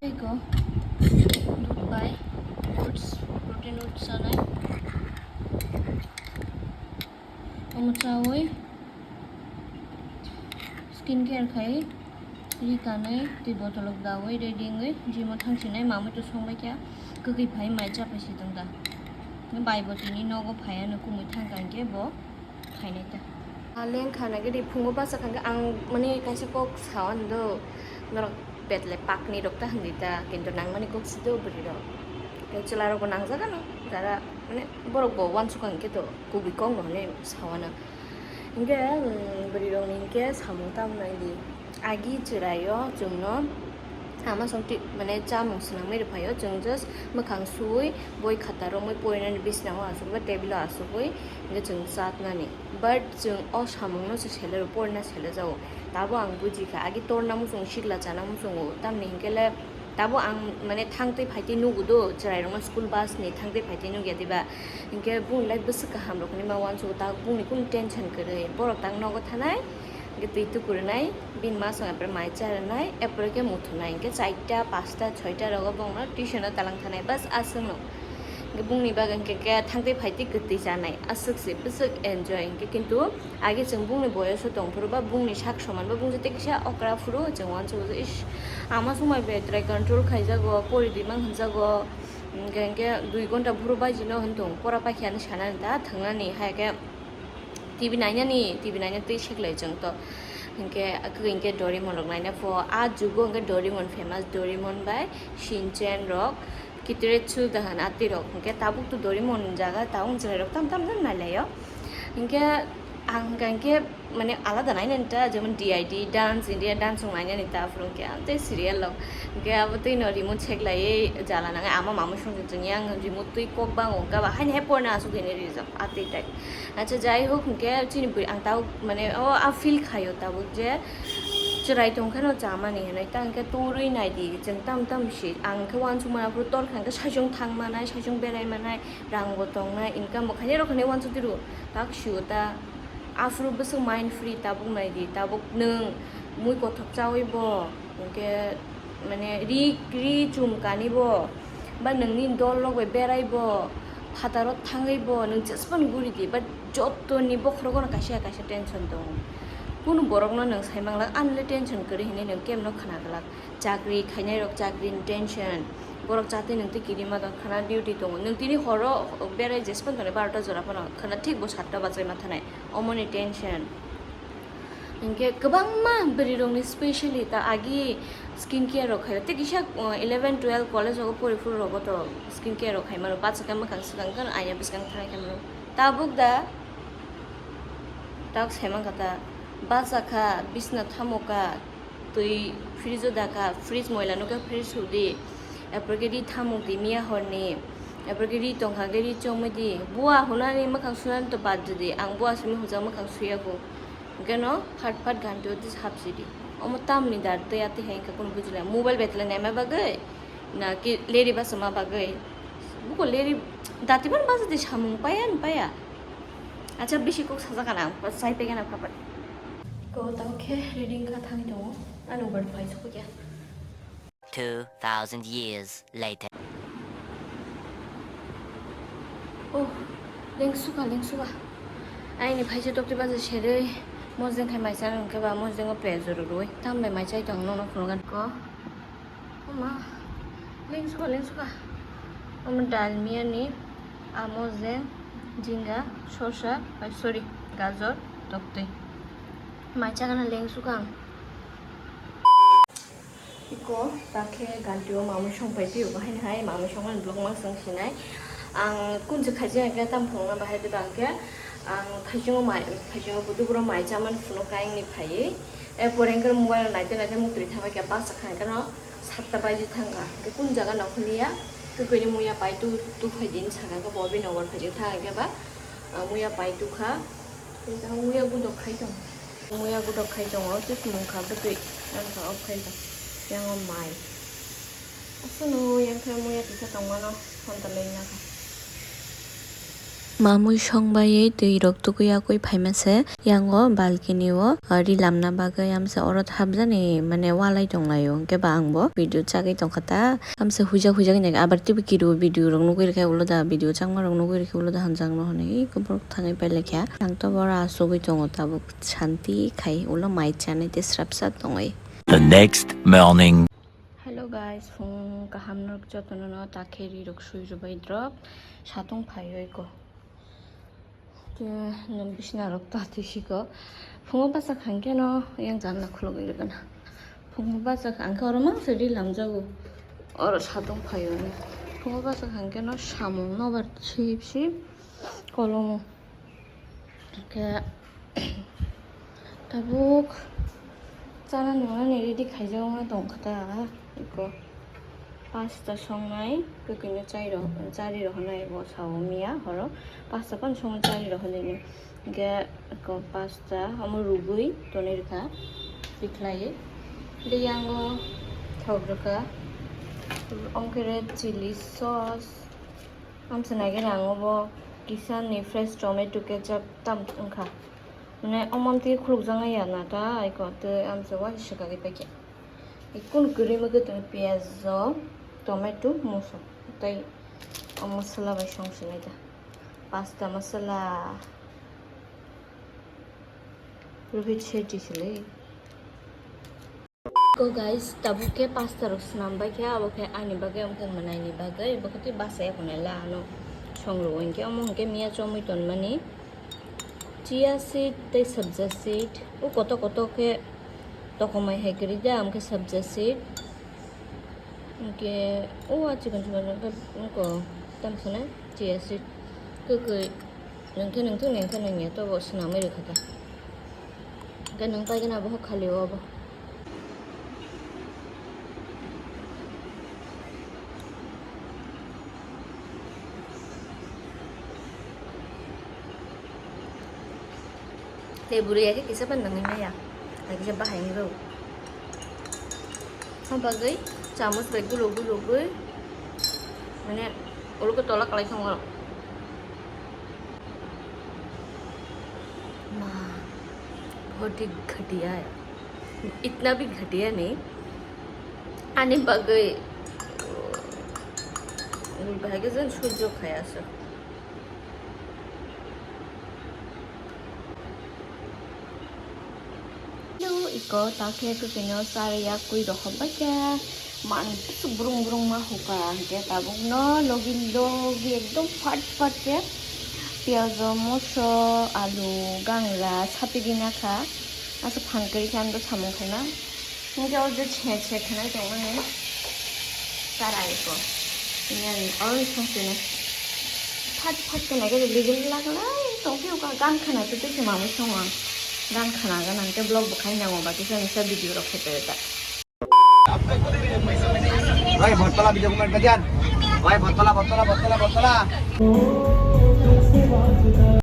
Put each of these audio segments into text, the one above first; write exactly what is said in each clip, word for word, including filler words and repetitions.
Eko dudh bai oats, protein oats chanai. Omo chawi skin care khai ri kanai twi botolok dawi ready wngwi gym o thangsinai mamwi to songbai kha kwkwi phai mai chapai si tongda. Bai bo tini nogo phai ano kumui thangkha hinkhe bo khainai ta. Lengkha nagwi di phungo basa kha ang mani kaisa kok sao ando norok betle pakni rok ta hinwi ta kintu nangmani kok si do bwrwi rok. Tei chwla rok bo nangjaga no jara mane borok bo wansukha hinkhe to kubui kok no hinwi sao ano. Hinkhe bwrwi rok ni hinkhe samung tamo nai di. Agi chwraio chwngno ama song ti mane chamung swnamwi rwphaio, chwng just mwkhang suwi boi khata romwi porinani bisnao asukba table o asukwi hinkhe chwng chatnani. But chwng o samungno se sele rw porina sele jago. Tabo ang bujikha, agi torna muchungo sikla chana muchungo, tamni hinkhe le tabo ang mane thangtwi phaitwi nugo do, chwrairokno school bus ni thangtwi phaitwi nukya diba? Hinkhe bung lai bwswk kaham rok hinwi ma uansugo, tak bungni kunu tension kwrwi, borok tak nogo thanai, hinkhe twi tukurunai, bini masong epre mai charwnai, epre khe muthunai, hinkhe chaita, pasta, choita rogo bongno tuition o talang thanai, bas aswkno. Hinkhe bungni bagwi hinkhe khe thangtwi phaitwi kwtwi chanai, aswk se bwswk enjoy hinkhe, kintu age chwng bungni boyoso tongphuru ba bungni sak soman ba bung jete kisa okra phuru chwng uansugo je, ish, ama swmai bai try control khaijago, pori di mang hinjago, hinkhe, hinkhe dui gonta phuru baijino hintung pora paikha hinwi sanani ta thwngnani, hai khe T V nainani, T V naina twi seklai chwng to. Hinkhe, hinkhe Doraemon rok naina pho. A jugo hinkhe Doraemon famous, Doraemon bai Shinchan rok, Kiteretsu dahan atwi rok. Hinkhe tabuk to Doraemon jaga tabuk chwrai rok tam tam tam nailaio. Hinkhe ang hinkhe, hinkhe mane alada nainani ta, jemon D I D, Dance India, Dance rok nainani ta, aphuru hinkhe ang tei serial rok. Hinkhe abo twi no remote seklaiwi jala nangai ama mamwi songchajak yang remote twi kok bango, hinkhe abo haino hai porna aswk hinwi rijak atwi tai. Acha, jai hok, hinkhe chini bwrwi ang tao, mane, o, a feel khaio tabuk je chwrai tongkhe no chamani hinwi, ta hinkhe torwi naidi, chwng tam tam si, ang khe uansukmani aphuru torkha hinkhe saichung thang manai, saichung berai manai, rang bo tongnai, income bo khainai rok hinwi uansuk tiro, tak sio ta, aphuru bwswk mind free tabuk naidi, tabuk nwng mui kothok chawi bo, hinkhe, mane, ri, ri chum kani bo, ba nwngni dol rok bai berai bo, phataro thangwi bo, nwng jesphano guri di, but jotoni bokhorogo no kaisa kaisa tension tongo. Kunu borokno nwng sai manglak, ani le tension kwrwi hinwi nwng kemno khna glak. Chakri khainai rok chakri ni tension, borok chatwi nwng twi kirima tong khna duty tongo, nwng tini horo berai jesphano tongnai barota jora phano khna thik bo satta bachai ma thanai, omoni tension. Hinkhe kwbangma bwrwi rokni specially ta agi skin care rok khaio. Tei kisa, uh, eleven, twelve college rogo pori phuru rogo to skin care rok khaimano. Bachakha mwkhang swkang khe aya bwskang thang khe mano. Tabuk da tak saimankha ta bachakha bisna thamoka twi fridge o dakha, fridge moila nukha fridge sudi. Epor khe ri thamok di miya horni. Epor khe ri tongkha khe ri chomwi di. Bua hunani mwkhang sunani to bad di. Ang bua simi hwnjak mwkhang suya kho. Geno phat phat ghanti odi hapsi di. Omo tamni dar tei atwi hai wngkha kunu bujila. Mobile betla naima bagwi na ki leri basa ma bagwi. Buko leri dati ban basa di samung paya ni paya. Acha bisi kok sajak kana, chai pegana phapat. Ko tao khe reading kha thangwi tongo. Ano bar phai sukya. Two thousand years later. Oh, lengsuka, lengsuka. Aini phaisa tokti baja serwi mojeng khai mai chana hwnkhe ba mojengo pejoro rwi. Tambai mai chai tong nono phunukgan ko. Oma, lengsuka, lengsuka. Omo dalmia ni, ah, mojeng, jinga, sosa, ai, sorry, gajor, toktwi. Mai chagana lengsuka ang. Iko, takhe gantio mamui songpai tio, bahai hai mamui songmani vlog ma song sinai. Ang kunju khaji ang khe tam phunukna bahai de bang khe, ang phaichungo mai, phaichungo buduk bro mai chamani phunuk kaingni phaiwi. E, pore hwnkhe mobile naite naite muktwi thabai khe bus sakha hwnkhe no satta baji thangkha. Hwnkhe kun jaga nongkhorliya, kwkwi ni muya pai tu, tu phai din sakha khe bo bini nokbar phai thang hwnkhe ba, ah, muya pai tukha. Tei tang muya gudok khai tong. Muya gudok khai tongo, tei mungkha bwtwi wngkha off khai tong. Yang o mai. Aswkno yang khe muya tisa tongmano phone ta lengya kha. Mamui song bai twi rok tugui yakui phaima se, yango balcony o, ah, ri lamna bagwi amsa oro thapjani mane walai tong laio, hwnkhe ba ang bo video chagui tong kha ta, amsa huijak huijak hinwi abar teibo kiru video rok nugui rikha ulo da, video changma rok nugui rikha ulo da, hanjakno hwnwi borok thangwi pailai kha. Ang to boro asugui tongo tabuk shanti khai ulo mai chanai tei srapsa tongwi. The next morning. Hello guys, phung kaham norok jotono no, ta khe ri rok sui rwbai drop satung phaiwi ko. Te nwng bisna rok ta twi siko. Phungo bachak hangkhe no yang janla khulugwi rwgana. Phungo bachak hangkhe oro mangsa ri lamjago. Oro satung phaiwi. Phungo bachak hangkhe no samung nobar sip sip kolomo. Hingke tabuk chanani manani ready khaijak wngna tongkha ta, eko pasta songnai, kwkwi no chai rok, chari rok hinwi bo sao miya horo pasta phano songwi chari rok hinwi no. Hingke eko pasta omo rugwi tonwi rwkha tikhlaiwi, tei yango thok rwkha, omo khe red chilli sauce. Amsa nai gana ang obo kisa ni fresh tomato ketchup tam wngkha. Mane omo twi khulukjaknai ya na ta aiko tei amsa waisa swkagwi paikha. Kunu kwrwi mokhe tong piyaj rok, tomato, moso tei o masala bai song sinai da. Pasta masala. Rohit Shetty sile. Ko guys, tabuk khe pasta rok swnam bai khe, abo khe ani bagwi, omo khe mwnaini bagwi, bo khe twi bachai ya khwnai la ano song rwo hinkhe, omo hinkhe miya chomwi tonmani chia seed tei sabja seed, o koto koto khe tokomai hai kwrwi da, omo khe sabja seed, hinkhe o a chikon chikon rok khe oko tamo sanai chia seed kwkwi. Nungkhe nungthung nengkhe nungya tobo swnamwi rwkha ta. Hwnkhe nung paigwna bohok khali o obo. Tei bwrwi ya khe kisa phano nungwi maya. Hai kisa bahai wng rw. Hwnbagwi chamus bai gulo gulo gwi mane oro khe tola kwlai thangma rok. Ma, bahut hi ghatiya hai. Itna bhi ghatiya nahi. Ani bagwi bahai khe jeng sojjo khai aswk. Hello, iko ta khe kwkwi no chari ya kwi rok hop bai khe man brung brung ma huka hwnkhe tabuk no logi logi ekdom fat fat khe piyaj, moso, alu, gangra saphi rina kha. Asa phan kwrwi khe ang samung khaina. Hingke o je chhe chhe khnai tongmani karai ko. Ini ani oro song sini. Phat phat khe nai khe ligin laglai tongphi o gan khna tu tu mamui song ang. Gan khna gan ang ke vlog bo khai nango ba kisa misa video rok khe ta. Bhai bottola video comment ka diyan. Bhai bottola bottola bottola bottola.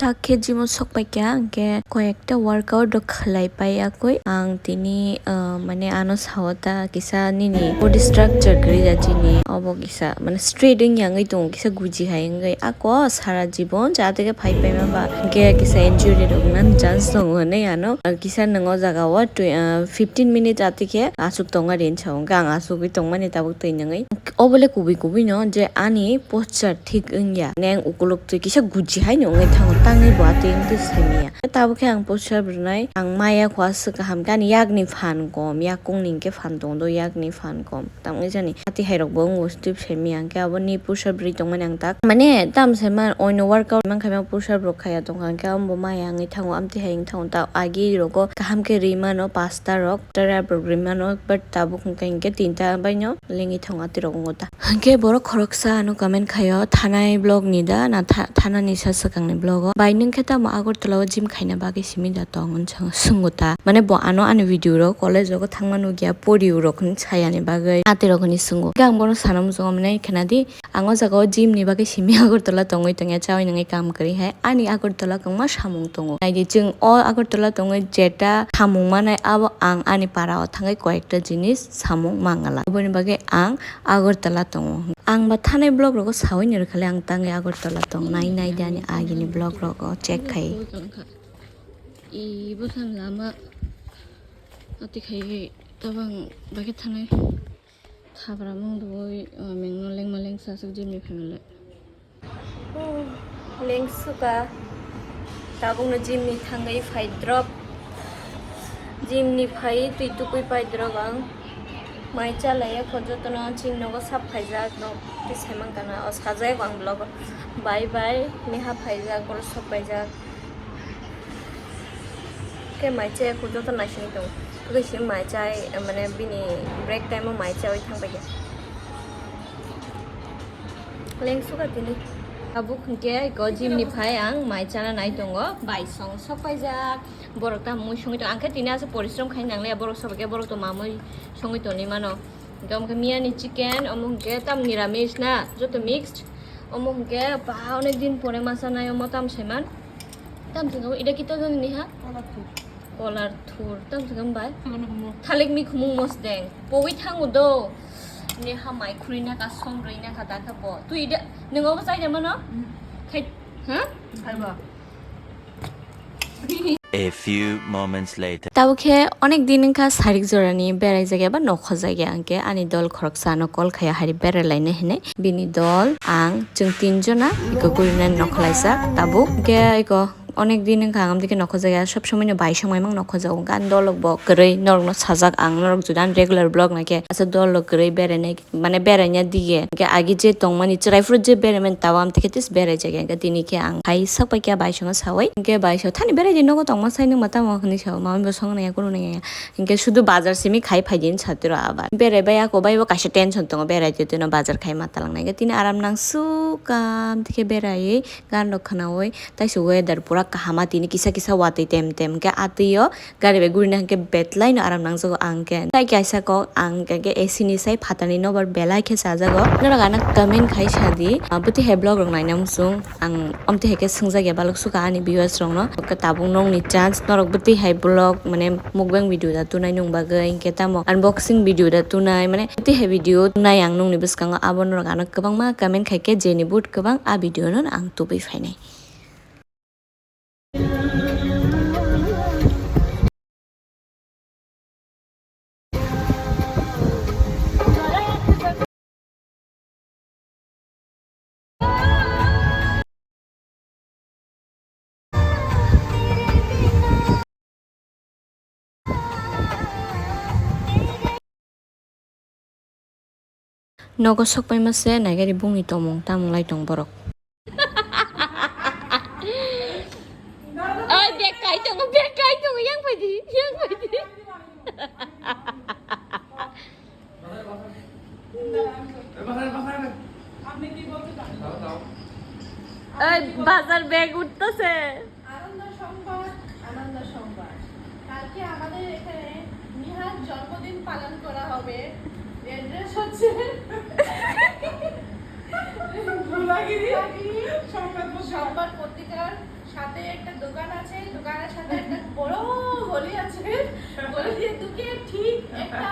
Tak khe jimo sok pai kha, hingke koyek ta workout rok khlai pai ya koi. Ang tini, ah, mane ano sao ta kisa nini body structure kwrwi ya chini. Obo kisa mane straight wng ya wngwi tongo, kisa guji hai wngwi. Ako sara jibon jate khe phai paima ba hwnkhe kisa injury rok nani chance tongo hinwi ano. Kisa nwng o jaga o twi, ah, fifteen minutes ati khe aswk tonga rin sao. Hwnkhe ang aswkwi tongmani tabuk twi nwngwi. Obole kubui kubui no je ani posture thik wngya. Neng ukuluk twi kisa guji hai no wngwi thango, tangwi bo atwi wngtwi simiya. Tabuk khe ang posture rwnai, ang maya kho aswk kaham khe ani yakni phan kom, yakung ni hwnkhe phan tong do, yakni phan kom. Tamo jani ati hai rok bo wngwi twi simiya, hwnkhe abo ni posture rwi tongmani ang tak. Mane tam se ma oino workout man khaima posture rok khaya tongkha, hwnkhe abo bo maya wngwi thango, amtwi hai wngwi thango, ta agi rogo kaham khe rwi mano pasta rok, tara rok rwi mano, but tabuk hwnkhe hwnkhe tinta bai no lengwi thango ati rok wngwi ta. Hwnkhe borok khoroksa ano comment khaio, thanai vlog ni da na tha-, thana ni sa swkang ni vlog o? Bai nwng khe tamo Agartala o gym khaina bagwi simi da tong? Hwn swng-, swngwi ta. Mane bo ano ani video rok college rogo thangma nukya, pori rok hwn sayani bagwi ati rok hwnwi swngwi. Hwnkhe ang bono sana muchungo, mane khena di, ang o jaga o gym ni bagwi simi Agartala tongwi tongya, chawi nungwi kam kwrwi hai. Ani Agartala kwbangma samung tongo. Nai di, chwng o Agartala tongwi jeta samung manai, abo ang ani para o thangwi koyekta jinis samung mangala. Oboni bagwi ang Agartala tongo. Ang ba thanai vlog rogo sawi ni rwkha le, ang tangwi Agartala tong nai nai di ani Agini vlog rogo check khai. I bwsang lama ati khai tabang bagwi thanai khabra mung dugui mengno lengma lengsa aswk jimni phaimale. Lengsuka tabukno jimni thangwi phai drop. Jimni phai twi tukui pai drop ang. Mai chalaiya kho jotono chini nogo sap khaijak no twi saimang kana o sajak ang vlog o. Bye bye neha phaijak oro sok paijak. Khe mai chaya kho joto naisingwi tongo. Khe si mai chai mane bini break time o mai chawi thang paikha. Lengsuka tini. Tabuk hwnkhe eko gym ni phai ang mai chana nai tongo. Bai song sok paijak. Borok tamo mui songwi tongo. Ang khe tini aswk porishrom khai nangliya. Borok sobo khe borok to mamui songwi tongwi mano. Hwnkhe omo khe miya ni chicken, omo hwnkhe tam niramis na, joto mixed. Omo hwnkhe ba onek din pore ma chanai omo tam saiman. Tam saiman ida kita jani niha? Kolar thur. Tam saiman bai. Thalik mi khumung mosdeng. Pogwi thango do. Neha mai khuri na ka som rwi na ka ta ka bo. Tu ida nung obo chai de mano? Khai, ha? Khai ba. A few moments later. Tabuk khe onek din wngkha sarik jorani berai jagya ba nokho jagya, hwnkhe ani dol khoroksa ano call khaiya hari berai laina hinwi. Bini dol, ang, chwng tin jona eko gurinani nokho laijak tabuk. Hwnkhe eko onek din wngkha ang amtwi khe nokho jagya, sob somoi no bai song maimang nokho jago. Hwnkhe ani dol rok bo kwrwi norok no sajak ang, norok juda ani regular vlog naikhe asa dol rok kwrwi berai nai. Mane beraina diye. Hwnkhe agi je tongmani chwrai phuru je beraimani tawa amtwi khe tis berai jagya. Hwnkhe tini khe ang hai sak paikha bai songno sawi. Hwnkhe bai so thani berai di nogo tongma sai nungma tamo hinwi sao. Mama bo songno ya kunu nangya. Hwnkhe sudu bazar simi khai phai di satiro abar. Berai bai ako bai bo kaisa tension tongo berai di tino bazar khai ma talang nai. Hwnkhe tini aram nang sukam amtwi khe beraiwi gan rok khwnawi. Taisuk weather pura kaham a tini kisa kisa watwi tem tem hwnkhe atwi o. Gari bai gurina hwnkhe betlai no aram nangjago ang khe. Tai kaisa kok ang khe A C ni sai phatarni nobar belai khe chajago. Norok ano comment khai sadi, ah, bwtwi hai vlog rok naina muchung ang omtwi hai khe swngjak ya balok sukha ani viewers rok no. Khe tabuk nokni chance norok bwtwi hai vlog mane mukbang video da tunai nung bagwi hwnkhe tamo unboxing video da tunai mane bwtwi hai video nai ang nokni bwskango abo norok ano kwbangma comment khai khe jeni but kwbang a video no ang tubui phainai. Nogo sokpai mase naigari bungni tomung tamung lai tong borok. Oi, bag kai tongo, bag kai tongo, yang phaidi, yang phaidi. Oi, bazar bag uttose. আনন্দ সংবাদ, আনন্দ সংবাদ। কালকে আমাদের এখানে নিহার জন্মদিন পালন করা হবে। অ্যাড্রেস হচ্ছে ধুলাগিরি সংবাদ পত্রিকা। সংবাদ পত্রিকার সাথে একটা দোকান আছে, দোকানের সাথে একটা বড় গলি আছে। গলি দিয়ে ঢুকে ঠিক একটা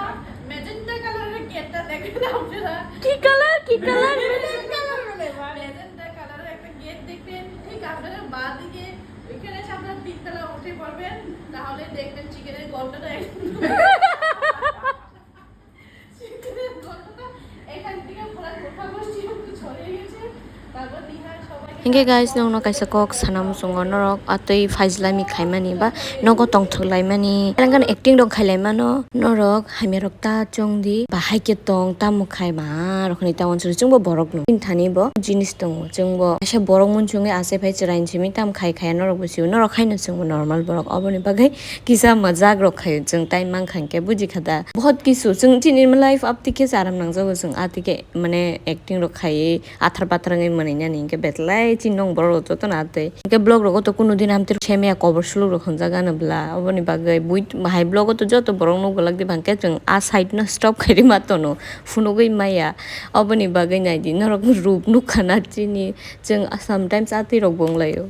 ম্যাজেন্টা কালারের গেটটা দেখবেন আপনারা। কি কালার? কি কালার? ম্যাজেন্টা কালার বলে, ম্যাজেন্টা কালারের একটা গেট দেখবেন, ঠিক আপনারা বাঁ দিকে ওইখানে এসে আপনারা তিনতলা উঠে পড়বেন, তাহলে দেখবেন চিকেনের গন্ধটা একদম চিকেনের গন্ধটা এখান থেকে পুরো গোটা গোষ্ঠী একটু ছড়িয়ে গেছে। তারপর নিহার সবাইকে Hingke guys, nongno kaisa kok sana muchungo, norok atwi phaijlami khaimani ba nogo tongthok laimani, elengkhan acting rok khai laimano, norok hamya rok ta chongdi, bahai khe tong, tamo khai ma rok hinwi ta uansukha, chwngbo borok no thani bo jinis tongo, chwngbo kaisa borok munsungwi achai phai chwraini simi tam khai khaya norok bo sio, norok haino chwngbo normal borok, oboni bagwi kisa majak rok khaio, chwng tai mankha hinkhe bujikha da, bahut kisu chwng chini life aptwi khe charam nangjago, chwng atwi khe mane acting rok khaiwi athar pathar wngwi mwnwi nani hinkhe betlai chini nong borok rok jotono atwi. Hinkhe vlog rogo to kunu din amtwi semya kobor suluk rok hwnjak ano bla, oboni bagwi bui hai vlog o to joto borok no gwlak diba hinkhe chwng a side no stop khairima tono phunugwi maya, oboni bagwi naidi norok rup nukha na chini chwng sometimes atwi rok bo wnglaio.